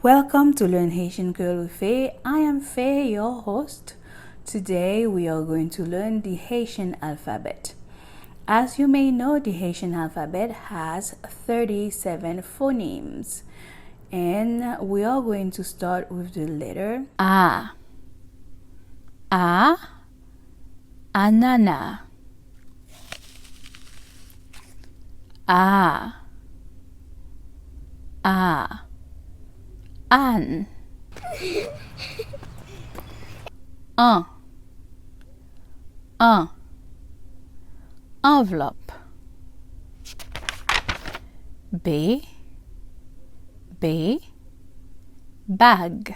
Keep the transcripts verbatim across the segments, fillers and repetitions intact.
Welcome to Learn Haitian Creole with Faye. I am Faye, your host. Today we are going to learn the Haitian alphabet. As you may know, the Haitian alphabet has thirty-seven phonemes. And we are going to start with the letter A. A, anana. A, a, àn. An, an, anvlòp. B, b, bag.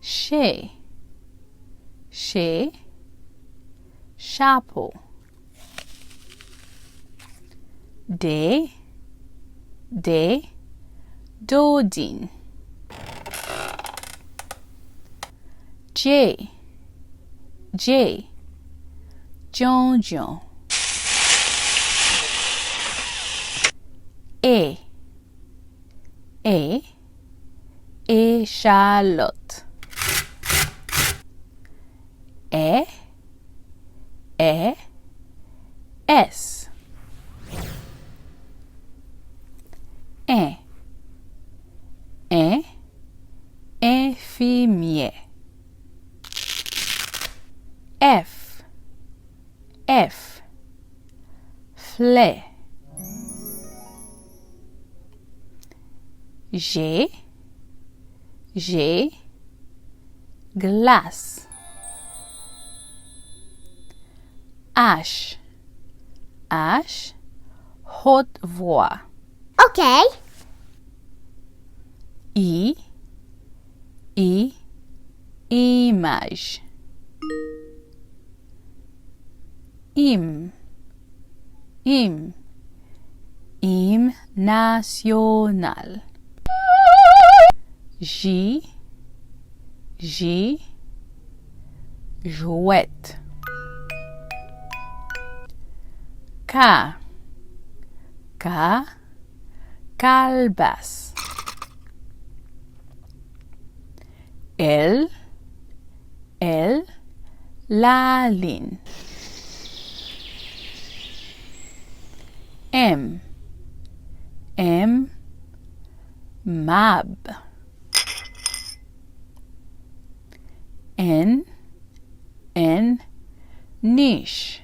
Ch, ch, chapo. D, d, dodin. J, j, djondjon. E, e, echalòt. È, è, s. En, en, enfimyè. F, f, flè. J, j, glas. H, h, hot vwa. Ok. I, i, imaj. Im, im, im nasyonal. J, j, jwèt. K, k, kalbas. L, l, lalin. M, m, mab. N, n, nich.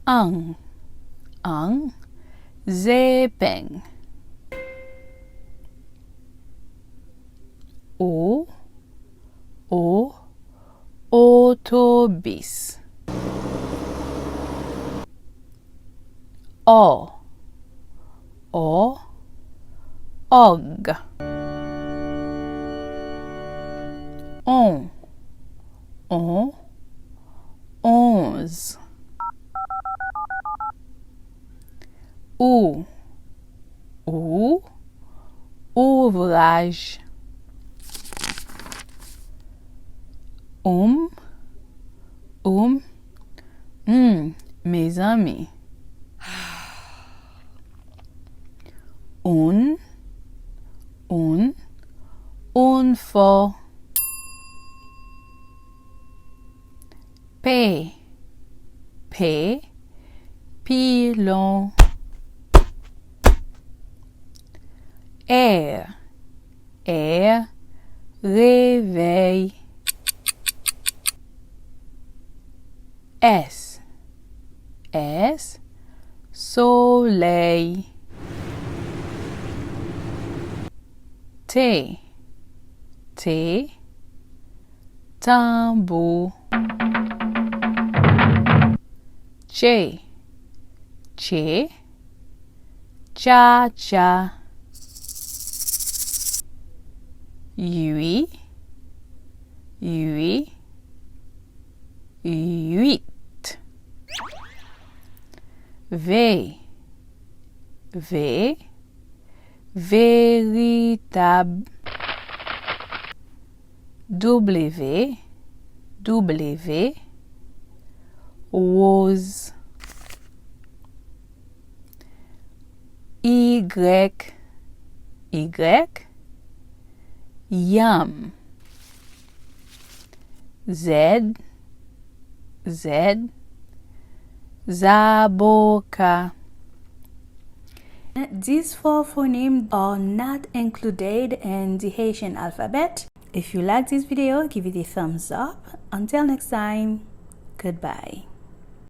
Ang, ang, zepeng. O, o, otobis. Ò, ò, òg. On, on, onz. Ou, ou, ouvraj. Oum, oum, hmm, mezanmi. Oun, oun, oun fò. P, p, pilon. R, r, revèy. S, s, solèy. T, t, tanbou. J, j, tchatcha. U, u, uit. V, v, veritab. W, w, woz. Y, Y, yanm. Z, Z, zaboka. These four phonemes are not included in the Haitian alphabet. If you like this video, give it a thumbs up. Until next time, goodbye.